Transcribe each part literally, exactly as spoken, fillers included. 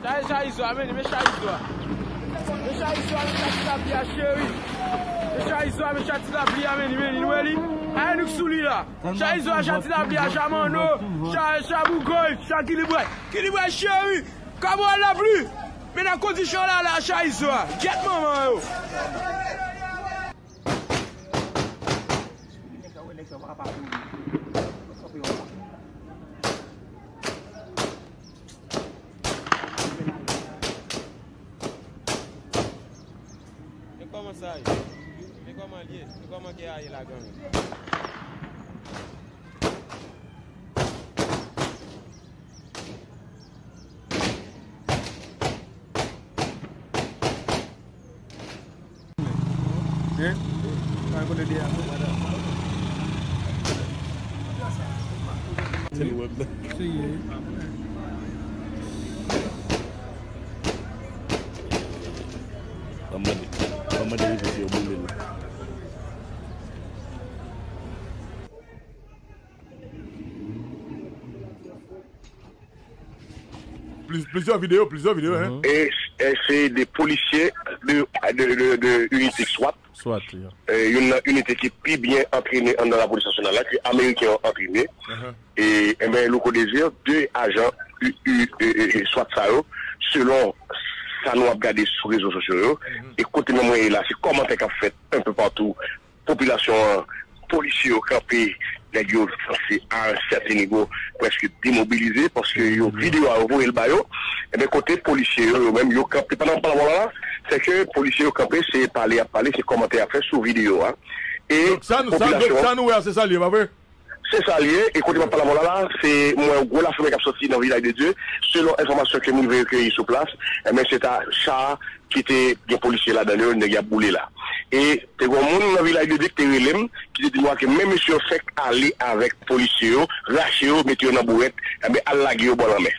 Chaje, chaje izo a, men, men chaje izo a. Men chaje izo a, men chaje ti lapli a, cheri. Men chaje izo a, men chaje ti lapli a, men, men, men, nou wè li? Ayen nou k sou li la. Chaje izo a, chaje ti lapli a, chaje manno, chaje, chaje bougòy, chaje kilibway. Kilibway, cheri. Kabwal lapli. Men nan kondisyon la, la, chaje izo a. Gyèt manman yo. Men kòman sa ye? Men kòman l ye? Men kòman ke a ye la, granmè? Hein? Kay kote de a. Tel web la. Seye. Ban m mande. Ban m mande rezo si yo boule l. Plis, plizyè videyo, plizyè videyo, hein? E, e se de polisye de, de, de, de inite swat. Swat, yeah. E, youn nan inite ki pi byen antrene anndan lapolis nasyonal la, ke ameriken yo antrene. E, enben, Louko Désir, de ajan U, U, e, e, e, swat sa yo, selon sa nou ap gade sou rezo sosyo yo, e kote menm mwen ye la, se kòmantè k ap fèt un peu partout, popilasyon an, polisye yo kanpe, nèg yo sanse a un certain niveau prèske demobilize, paske yo videyo a yo voye l ba yo. Enben, kote polisye yo, yo menm, yo kanpe pandan m ap pale avè w la, se ke polisye yo kanpe, se pale y ap pale, se kòmantè y ap fè sou videyo a. E donk sa nou, sa, donk popilasyon an, sa nou wè a, se sa l ye, pa vre? Se sa l ye, e kote m ap pale avè w la, la, se mwen gwo lafimen k ap soti nan Vilaj de Dye, selon enfòmasyon ke m rive rekeyi sou plas, enben, se ta cha ki te gen polisye ladan yo, nèg y ap boule la. E te gen yon moun nan Vilaj de Dye ki te rele m, ki te di m ke men mesye yo fèk ale avèk polisye yo, rache yo, mete yo nan bourèt, enben, al lage yo bò lanmè.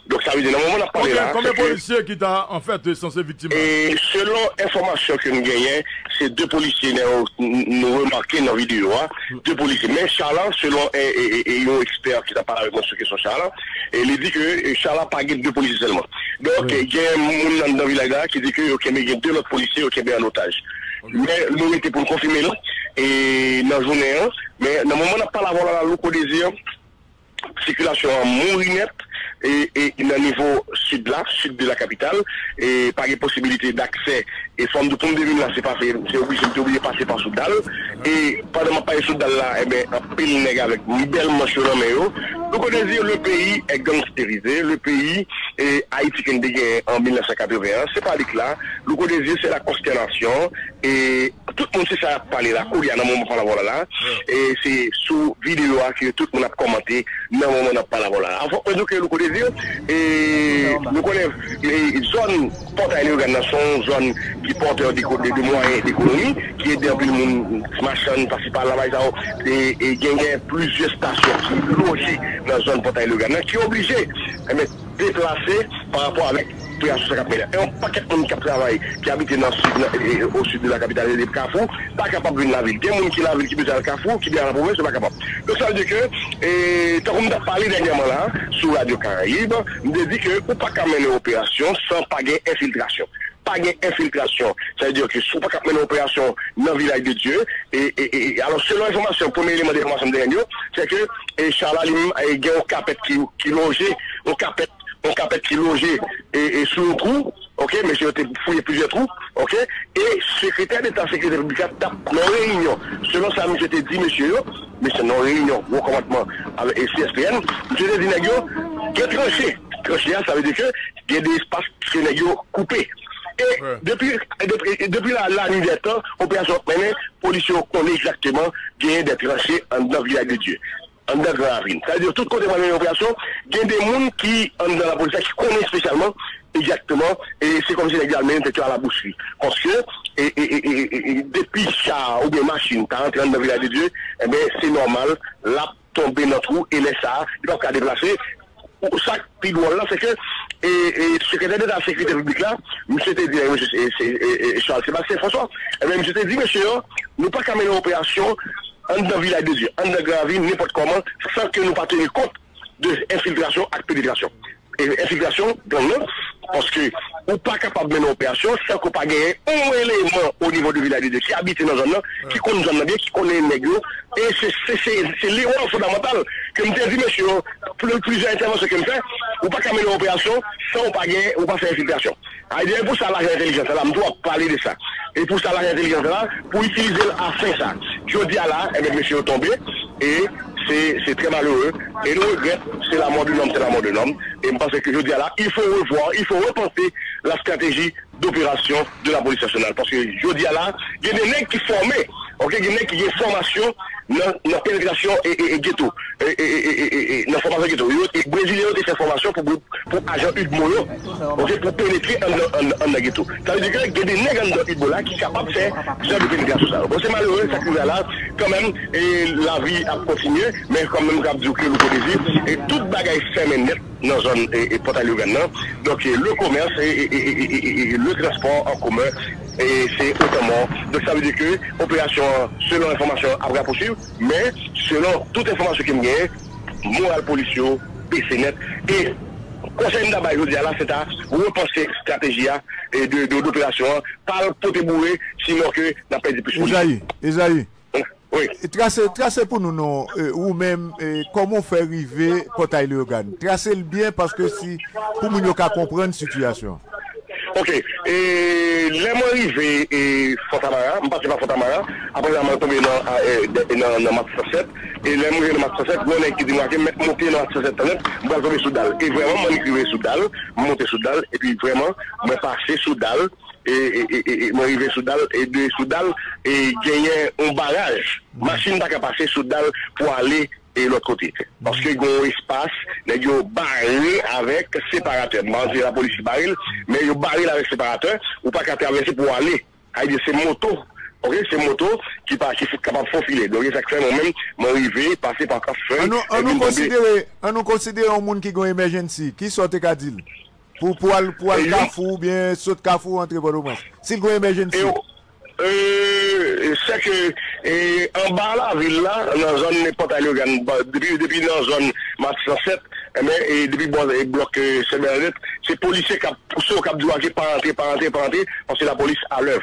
Donk, sa vle di, nan moman n ap pale la, se ke... Konbyen, konbyen polisye ki ta, an fèt, sanse viktim la? E selon enfòmasyon ke m genyen, se de polisye nou, nou remake nan videyo a, de polisye. Men cha la, selon, e, e, e, e yon ekspè ki t ap pale avèk mwen sou kesyon cha la, e li di ke, e, cha la pa gen de polisye sèlman. Donk, gen moun anndan vilaj la ki di ke yo kenbe, gen de lòt polisye yo kenbe an otaj. Men nou rete pou n konfime l, e nan jounen an, men nan moman n ap pale avè w la, la, Louko Désir, sikilasyon an mouri nèt, e, e nan nivo sid la, sid de la kapital, e pa gen posibilite daksè. E fò m di w, pou m devine la, se pa, se, se oblije, m te oblije pase pa sou dal. E pandan m ap pase sou dal la, enben, anpil nèg avèk bèl manch yo nan men yo. Louko Désir, le pays est gangstérisé, le pays, e Ayiti ke n te genyen an mil nèf san katreven an, se pa li k la. Louko Désir, se la konstènasyon, e tout moun se sa y ap pale la, koulye a nan moman pale avè w la, la, e se sou videyo a ke tout moun ap kòmante nan moman n ap pale avè w la. Fòk mwen di w ke Louko Désir, e nou konnen, e zòn Pòtay Leyogàn nan se yon zòn ki pòtè de, de, de mwayen dekonomi, ki ede anpil moun machann pase pa la, bagay sa yo, e, e gen, gen plizyè estasyon ki loje nan zòn Pòtay Leyogàn nan, ki oblije, enben, deplase pa rapò avèk operasyon sa k ap mennen. E yon pakèt moun k ap travay, ki abite nan sid, nan, e, e, o sid de la kapital, e Kafou, pa kapab vin lavil. Gen moun ki lavil, ki bezwen al Kafou, ki bezwen al pwovens, yo pa kapab. Donk, sa vle di ke, e, tankou m t ap pale dènyèman la, sou Radyo Karayib, m te di ke ou pa ka mennen operasyon san pa gen enfiltrasyon. Pa gen enfiltrasyon. Sa vle di ke si w pa ka mennen operasyon nan Vilaj de Dye, e, e, e, e, alò, selon enfòmasyon, premye eleman de enfòmasyon m te jwenn yo, se ke, e, cha la, li, e, gen yon kapèt ki, ki loje, yon kapèt, yon kapèt ki loje, e, e, sou yon twou, oke, mesye yo te fouye plizyè twou, oke, e sekretè deta sekirite piblik la t ap nan yon reyinyon. Selon sa misye te di mesye yo, mesye nan yon reyinyon, wo kòmandman avèk, e, C S P N, misye te di nèg yo, gen tranche. Tranche a, sa vle di ke gen de espas ke nèg yo koupe. E depi, e depi, e depi la, la nuit des temps, operasyon ap mennen, polisye yo konnen egzakteman genyen de tranche anndan Vilaj de Dye, anndan Gran Ravin. Sa vle di, tout kote w al mennen operasyon, gen de moun ki anndan lapolis la ki konnen espesyalman, egzakteman, e se kòmsi nèg yo al mennen tèt yo a labouchri. Paske, e, e, depi cha oubyen machin ta rantre anndan Vilaj de Dye, enben, se nòmal, l ap tonbe nan twou, e lè sa a, li p ap ka deplase. Ou, sa k pi dwòl la, se ke, e, e, sekretè deta sekirite piblik la, misye te di, e, mesye, e, se, e, e, Charles Sébastien François, ebyen, misye te di, mesye yo, nou pa ka mennen operasyon anndan Vilaj de Dye, anndan Gran Ravin, nenpòt kòman, san ke nou pa teni kont de enfiltrasyon ak penetrasyon. e, enfiltrasyon gang nan, paske ou pa kapab mennen operasyon san ke w pa genyen yon eleman o nivo de Vilaj de Dye ki abite nan zòn nan, ki konn zòn nan byen, ki konnen nèg yo, e se, se, se, se li yon fondamantal ke m te di mesye yo, pli-, plizyè entèvansyon ke m fè, ou pa ka mennen operasyon san ou pa gen, ou pa fè enfiltrasyon. Sa vle di, e pou sa lajan entèlijans la, m tou ap pale de sa. E pou sa lajan entèlijans la, pou itilize l a fen sa. Jodi a la, enben, mesye yo tonbe, e se, se trè malere, e nou regrèt, c'est la mort d'un homme, c'est la mort d'un homme, e m panse ke jodi a la, il faut revoir, il faut repenser la stratégie d'opération de la police nationale. Paske jodi a la, gen de nèg ki fòme, ok, gen nèg ki gen fòmasyon nan, nan penetrasyon e, e, e geto, e, e, e, e, e, e, nan fòmasyon geto. Yo, e Brezilyen yo te fè fòmasyon pou, pou ajan UDMO yo, ok, pou penetre anndan, anndan, anndan geto. Sa vle di ke gen de nèg anndan UDMO la ki kapab fè jan de penetrasyon sa yo. Bon, se malere, sa k rive a la, kanmenm, e lavi ap kontinye, men kanmenm, m ap di w ke Louko Désir, e tout bagay fèmen nèt, nan zòn e, e Pòtay Leyogàn nan. Donk, e, le commerce e, e, e, e, e, e, e le transport en commun, e se otan mò. Donk, sa vle di ke operasyon an, selon enfòmasyon, ap rapousuiv, men selon tout enfòmasyon ke m genyen, moral polis yo bese nèt. E konsèy m ta bay jodi a la, se ta repanse estrateji a e de, de, doperasyon an, pa l pote boure, sinon ke n ap pèdi plis moun. Ezayi, Ezayi, Wi. Trase, trase pou nou non, e, ou menm, e, kòman w fè rive Pòtay Leyogàn. Trase l byen paske si, pou moun yo ka konprann sitiyasyon an. Ok. E, lè mwen rive e, Fòtamara, m pase pa Fòtamara, apre sa mwen tonbe nan, a, e, de, nan, nan Mat san sèt. E lè mwen rive nan Mat san sèt, gon nèg ki di mwen ke m mèt monte nan Mat san sèt nèt, m pral tonbe sou dal. E vrèman, mwen rive sou dal, m monte sou dal, epi vrèman, mwen pase sou dal, e, e, e, e, e, mwen rive sou dal, e de sou dal, e genyen yon baraj. Machin pa ka pase sou dal pou ale e lòt kote. Paske gen yon espas, nèg yo bare avèk separatè. M pa di se lapolis ki bare l, men yo bare l avèk separatè. Ou pa ka travèse pou w ale. Sa vle di se moto, ok, se moto ki pa, ki kapab fofile. Donk, se sa k fè mwen menm, mwen rive, pase pa Kafou Fèy, epi m tonbe. An nou, an nou konsidere, an nou konsidere yon moun ki gen yon emergency, kisa w te ka di l? Pou, pou al, pou al Kafou oubyen sot Kafou antre Pòtoprens. Si l gen yon emergency. E, sèke, e, anba lavil la, nan zòn Pòtay Leyogàn, depi, depi nan zòn Mat san sèt, enben, e depi bò, e blòk, e, Sent Bènadèt, se polisye k ap pouse w, k ap di w ke pa antre, pa antre, pa antre, paske lapolis alèv.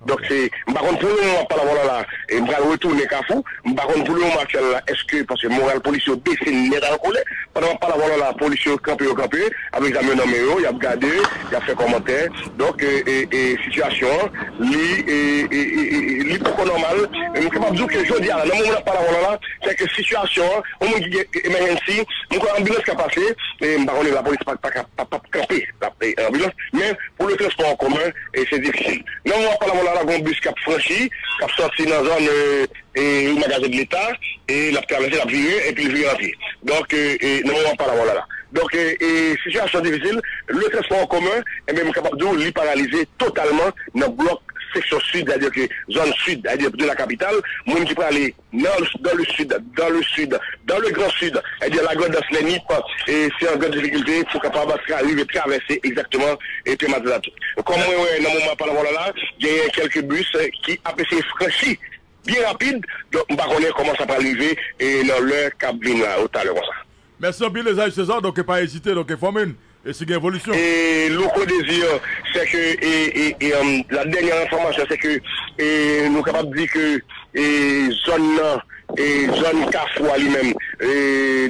Donk, se, m pa konn pou le moman m ap pale avè w la la, e m pral retounen Kafou, m pa konn pou le moman aktyèl la, èske, paske moral polis yo bese nèt al kole, pandan m ap pale avè w la la, polis yo kanpe, yo kanpe, avèk zam yo nan men yo, y ap gade, y ap fè kòmantè. Donk, e, e, e sitiyasyon an, li, e, e, e, e, li poko nòmal. E m kapab di w ke jodi a la, nan moman n ap pale avè w la la, sèke sitiyasyon an, yon moun ki gen emergency, m kwè anbilans ka pase, e m pa konnen lapolis pa, pa, pa, pa, p ap kanpe, la, e, anbilans, men pou le transpò an komen, e se difisil. Nan moman n ap pale avè w la la, gen yon bis k ap franchi, k ap sòti nan zòn, e, e, Magazen de Leta, e l ap travèse, l ap vire, epi l vire antre. Donk, e, e, nan moman n ap pale avè w la la. Donk, e, e, sitiyasyon difisil, le transpò an komen, enben, m kapab di w, li paralize totalman nan blòk seksyon sid, sètadi ke zòn sid, sètadi de la kapital, moun ki prale nan, dans le sud, dans le sud, dans le grand sud, sètadi la Grandans, Lè Nip, e se an gran difikilte pou kapab tra-, rive travèse egzakteman e Pè Maten la tou. Kòm mwen wè nan moman n ap pale avè w la la, genyen kèlke bis, e, ki ap eseye franchi byen rapid. Donk, m pa konnen kòman sa pral rive e nan lè k ap vin la, ou talè konsa. Mèsi anpil, Esayi César. Donk, pa ezite, donk, enfòme n. E si gen evolisyon? E Louko Désir, sèke, e, e, e, um, la dènyè enfòmasyon, sèke, e, nou kapab di ke, e, zòn nan, e, zòn Kafou a li menm, e,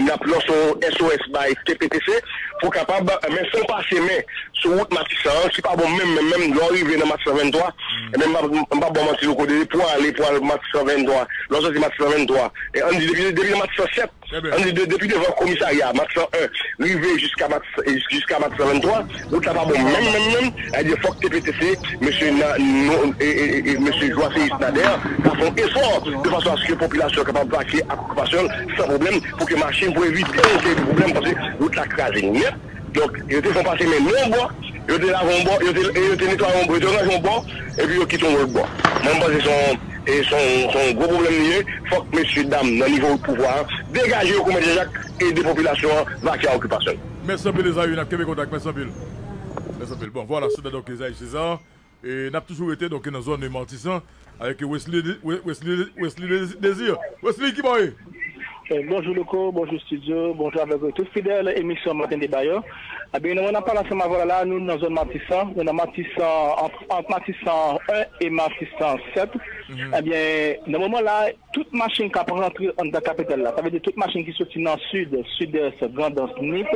n ap lanse yon S O S bay T P T C pou kapab, men fè yon pase men sou wout Matisan an, ki pa bon menm, menm, menm, lè w rive nan Matisan venntwa, e menm, m pa, m pa ba w manti, Louko Désir, pou ale, pou al Matisan venntwa, lè w soti Matisan venntwa, e ann di, depi, depi nan Matisan sèt, ann di, de, depi devan komisarya, Matisan en, rive jiska Matisan, jiska Matisan venntwa, wout la pa bon menm, menm, menm, sa vle di fòk T P T C, mesye, nan, nou, e, e, e, e, mesye Joasséus Nader, ta fè yon efò, de fason aske popilasyon kapab vake ak okipasyon l san pwoblèm, pou ke machin, pou evite yon seri de pwoblèm, paske wout la kraze nèt. Donk, yo te fè yon pase men nan yon bò, yo te lave yon bò, yo te, e yo te netwaye yon bò, yo te ranje yon bò, epi yo kite yon lòt bò. Mwen, m panse se yon, e se yon, se yon gwo pwoblèm li ye. Fòk mesye dam nan nivo pouvwa a degaje yo kou mèt Jan Jak, ede popilasyon an vake a okipasyon l. Mèsi anpil, Ezayi, n ap kenbe kontak. Mèsi anpil. Mèsi anpil. Bon, vwala, se te donk Ezayi César. E n ap toujou rete donk nan zòn Matisan avèk Wesley, Wesley, Wesley Désir. Wesley, ki bò w ye? Eh, bonjou Louko, bonjou studio, bonjou avèk tout fidèl emisyon Maten Deba yo. Ebyen, nou, n ap pale ansanm avè w la, nou nan zòn Matisan, nou nan Matisan, ant, ant Matisan yen e Matisan sèt. Ebyen, nan moman la, tout machin k ap rantre anndan kapital la, sa vle di tout machin ki soti nan sid, sidès, grandans, nip,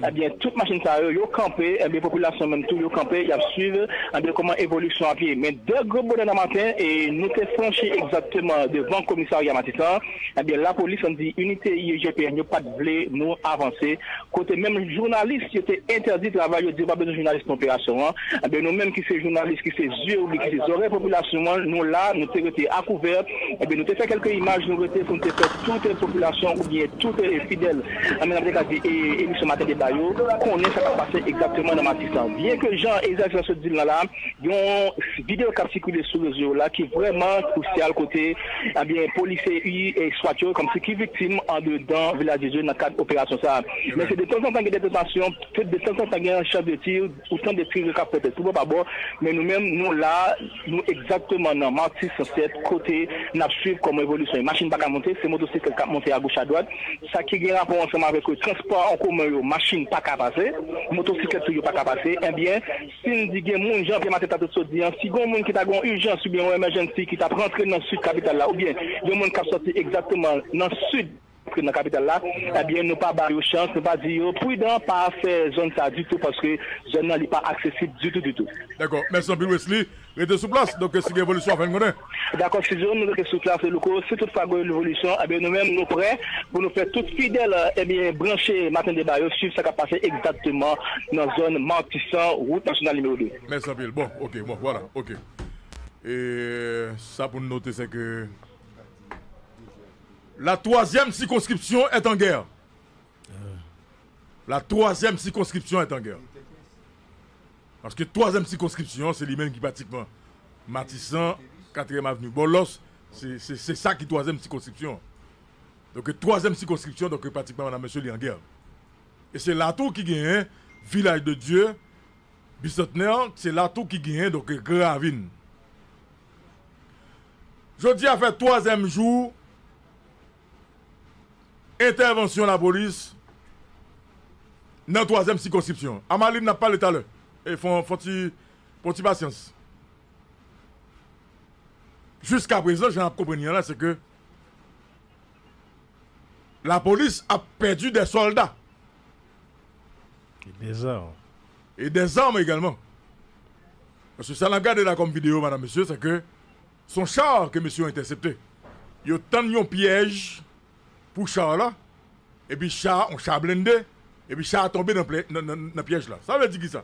ebyen, tout machin sa yo, yo kanpe, ebyen, popilasyon menm tou, yo kanpe, y ap swiv, ebyen, kòman evolisyon ap ye. Men dè gwo bonè nan maten, e nou te franchi egzakteman devan komisarya Matisan, ebyen, lapolis, ann di inite I G P N yo pa t vle nou avanse, kote menm jounalis yo te entèdi travay yo, di yo pa bezwen jounalis nan operasyon an. Ebyen, nou menm ki se jounalis, ki se zye oubyen ki se zòrèy popilasyon an, nou la, nou te rete akouvè. Ebyen, nou te fè kèlke imaj, nou rete pou nou te fè tout popilasyon oubyen tout, eh, fidèl, ann di, n ap te ka di, eh, emisyon Maten Deba yo, konnen sa k ap pase egzakteman nan Matisan. Byen ke jan Ezra Jean sot di l lan la, yon videyo k ap sikile sou rezo yo la ki vrèman krisyal kote, ebyen, polisye I, eh, swat yo kòmsi ki viktim andedan Vilaj de Dye nan kad operasyon sa a. Men se de tanzantan gen de tantasyon, de tanzantan gen yon chans de ti, ou tande ti ri k ap fèt, tout bò pa bò, men nou menm, nou la, nou egzakteman nan Matisan sèt, kote n ap swiv kòman evolisyon. Machin pa ka monte, se motosiklèt k ap monte agoch adwat. Sa ki gen rapò ansanm avèk, euh, transpò an komen yo, machin pa ka pase, motosiklèt tou yo pa ka pase. Ebyen, si n di gen moun, jan Pye Maten ta tout sot di an, si gen moun ki ta gen yon ijans oubyen yon emèjènsi ki t ap rantre nan sid kapital la, oubyen gen moun k ap sòti egzakteman nan sid, rantre nan kapital la, ebyen, nou pa ba yo chans, nou pa di yo pridan, pa fè zòn sa ditou, paske zòn nan, li pa aksesib ditou, ditou. Dakò. Mèsi anpil, Wesley. Rete sou plas. Donk, si gen evolisyon, fè n konnen. Dakò, studio, nou rete sou plas, Louko. Si toutfwa gen evolisyon, ebyen, nou menm, nou prè pou nou fè tout fidèl, ebyen, branche Maten Deba yo, swiv sa k ap pase egzakteman nan zòn Matisan, wout nasyonal nimewo de. Mèsi anpil. Bon, ok, bon, vwala, ok. E sa pou n note, se ke la troisième circonscription est en guerre. La troisième circonscription est en guerre. Paske twazyèm sikonskripsyon an, se li menm ki pratikman Matisan, Katriyèm Avni, Bòlòs, se, se, se sa ki twazyèm sikonskripsyon an. Donk, twazyèm sikonskripsyon, donk, pratikman, medam, mesye, li an gè. E se la tou ki genyen Vilaj de Dye, Bisantnè, se la tou ki genyen, donk, Gran Ravin. Jodi a fè twazyèm jou entèvansyon lapolis nan twazyèm sikonskripsyon. Amaline, n ap pale talè. E fon, fon ti, fon ti pasyans. Jiska prezan, jan n ap konprann li an la, se ke lapolis ap pèdi de sòlda. E de zam. E de zam egalman. Paske sa n ap gade la kòm videyo, medam, mesye, se ke se yon cha ke mesye yo entèsepte. Yo tann yon pyèj pou cha la, epi cha, yon cha blende, epi cha tonbe nan, nan, nan, nan pyèj la. Sa vle di kisa?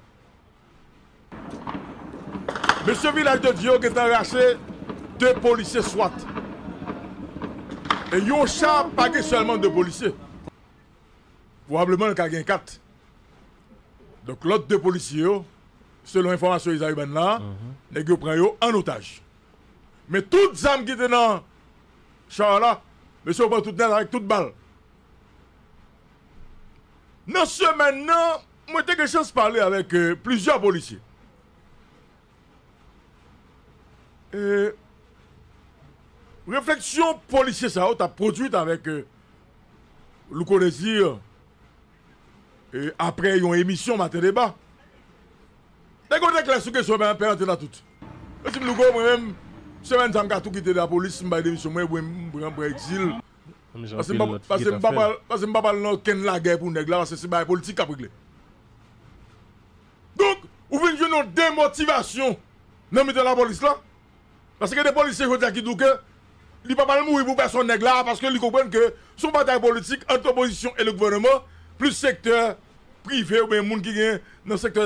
Mesye Vilaj de Dye yo gentan rache de polisye swat. E yon cha pa gen sèlman de polisye. Pwobableman, l ka gen kat. Donk, lòt de polisye yo, selon enfòmasyon Ezaü ban la, nèg yo pran yo an otaj. Men tout zam ki te nan cha la, mesye yo pran tout nèt avèk tout bal. Nan semèn nan, mwen te gen chans pale avèk, euh, plizyè polisye. E refleksyon polisye sa yo t ap pwodui avèk, euh, Louko Désir, e apre yon emisyon Maten Deba. Nèg yo te klè sou kesyon, men pè antre nan tout. Yo di m, Louko, mwen menm, semèn sa m ka tou kite lapolis, m bay demisyon mwen, mwen, m pran, pran egzil. Paske m pa, paske m pa pral, paske m pa pral nan okenn lagè pou nèg la, paske se bagay politik k ap regle. Donk, ou vin jwenn yon demotivasyon nan mitan lapolis la. Paske gen de polisye jodi a ki di w ke li pa pral mouri pou pèsonn nèg la, paske li konprann ke se yon batay politik ant opozisyon e le gouvènman, plis sektè prive oubyen moun ki gen nan sektè